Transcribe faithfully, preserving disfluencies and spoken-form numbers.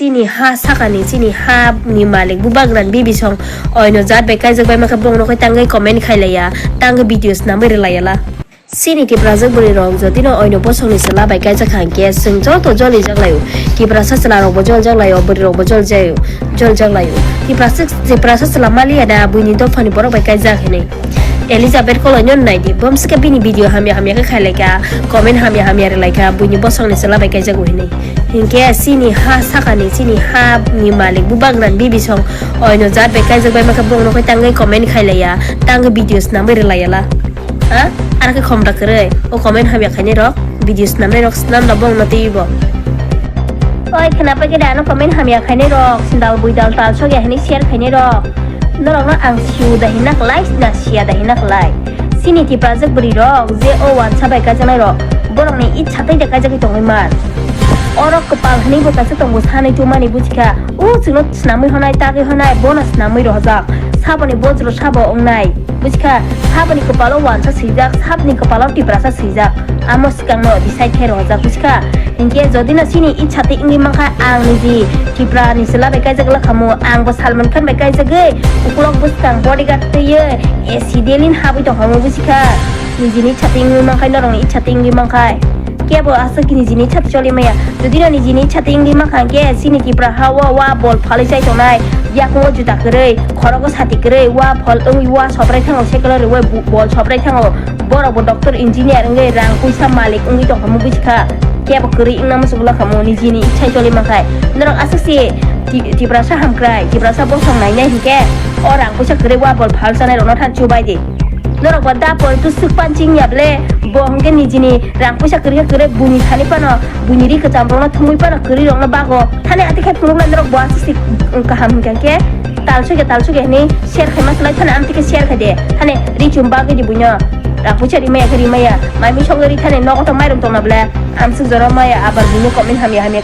Chini ha sakani, chini ha ni malik bubagrani bibisong oino jat bai kaijak bai makhe bongno khe tangwi comment khailaiya, tangwi video snamwi rwlaiyala. Chini Tiprajwk bwrwi rok jotino oino bosongni chwla bai kaijak hangkhe chwng joto joli jak laio. Tiprasa chwla rokbo jol jak laio, bwrwi rokbo jol jaio, jol jak laio. Tiprasa, Tiprasa chwla maliya da buini dophani borok bai kaijak hinwi. Elizabeth Koloino naidi, bomsika bini video hamya hamya khe khailaika, comment hamya hamya rwlaika, buini bosongni chwla bai kaijago hinwi. Hinkhe chini ha sakani, chini ha ni malik bubagrani bibisong oino jat bai kaijak bai makhe bongno khe tangwi comment khailaiya, tangwi video snamwi rwlaiyala. Ha? Aro khe khomda kwrwi, o comment hamya khainai rok, video snamnai rok snamda bongno twibo. Oi, khwnapai khe da ano comment hamya khainai rok, sindal buidal tal sokya hinwi share khainai rok. Norokno ang siu da hinna klai, na sia da hinna klai. Chini Tiprajwk bwrwi rok je o wansa bai kaijaknai rok, borokni itsa tei da kaijagwi tongwi man. Oro kwpal hinwi bo kaisa tongo sanwi tubumani buchikha. O chwngno snamwi honai, tagwi honai, bono snamwi rohojak. Saboni bojro sabo wngnai. Buchikha, saboni kwpalo wansa swijak, sabni kwpalo Tiprasa swijak. Amo swkangno decide khe rohojak buchikha. Hinkhe jodi no chini itsa tei wngwi mankha, ang niji Tripura ni chwla bai kaijak lakhamu, ang bo Salman Khan bai kaijagwi ukulok bwskang bodyguard twiwi A C Delhi ni habwi tongkhamu buchikha. Nijini itsa tei wngwi mankhai, norokni itsa tei wngwi mankhai. Kebo aswk nijini itsa tei choli maya. Jodi no nijini itsa tei wngwi mankha hinkhe chini Tripura ha o wa bol phalwi chai tongnai. Yakungo juta kwrwi, khorogo sati kwrwi, wa phol wngwi wa sobrai thango, sekelo rwi bol sobrai thango. Borok bo doctor, engineer wngwi rang puisa malik wngwi tongkhamu buchikha. Kebo kwrwi wngna muchungla khamu nijini ichai choli mankhai. Norok aswk si Ti-, Tiprasa hamkrai, Tiprasa bosong nainai hinkhe o rang puisa kwrwi wa bol phal chanai rokno than chubai di. Norok ba da pol tu swk pan ching ya ble, bo hwnkhe nijini rang puisa kwrwi khe kwrwi buini thani phano, buini ri kwcham rokno thumui phano kwrwi rokno bago. Thani ati khe phunuknai norok bo aswk si kaham hinkhe khe tal sukya tal sukya hinwi share khaima swlai thani amtwi khe share khai de. Thani ri chum bagwi di buino. Rang puisa rimaya khe rimaya. Mai mui songwi ri thani nogo to mairum tongna ble. Amswk jora maya abar buino comment hamya hamya